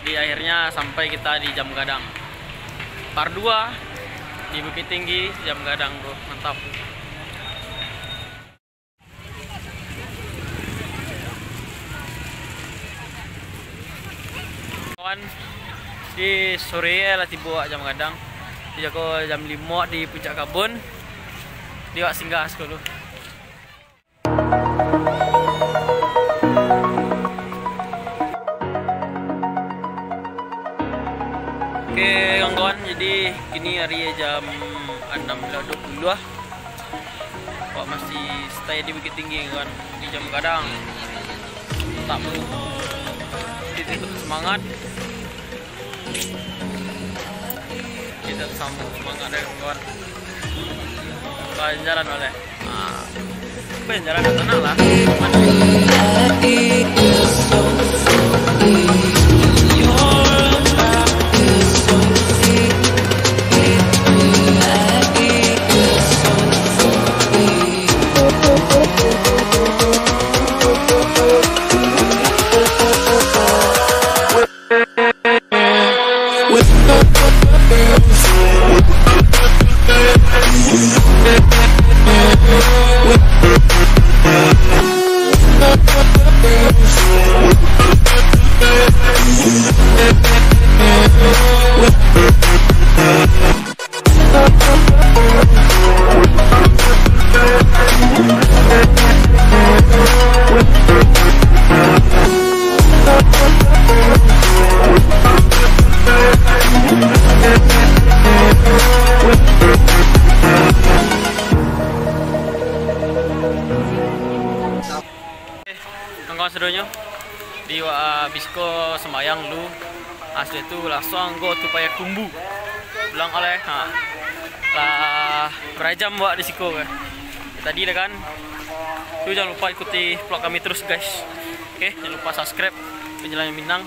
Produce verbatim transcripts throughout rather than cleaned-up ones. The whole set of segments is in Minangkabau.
Jadi, akhirnya sampai kita di Jam Gadang. Part dua di Bukittinggi, Jam Gadang, bro. Mantap. Kawan, di sore lah tibo Jam Gadang. Di jam limo di puncak kabun. Di wak singgah sekali. Oke, kawan-kawan, jadi kini hari jam enam belas dua puluh lah. Awak masih stay di Bukittinggi, kawan, di Jam Gadang. Tak perlu. Kita tetap semangat. Kita sambung semangat, kawan. Jalan-jalan, boleh. Ah, jalan-jalan, tenang lah. Kawan-kawan sadonyo, di wa-, abih ko sumbayang lu, asudah tu langsuang go tu Payakumbuh. Pulang oleh, ha, lah barajam wak di siko, kan. Tadi dah, kan. Tu jangan lupa ikuti vlog kami terus, guys. Oke, jangan lupa subscribe Penyelam Minang.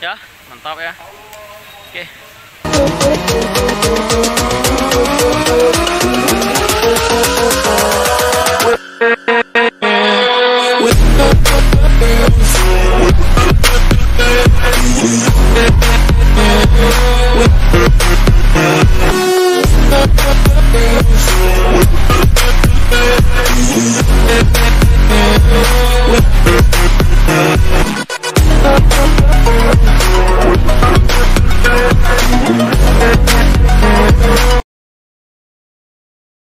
Ya, mantap ya. Oke.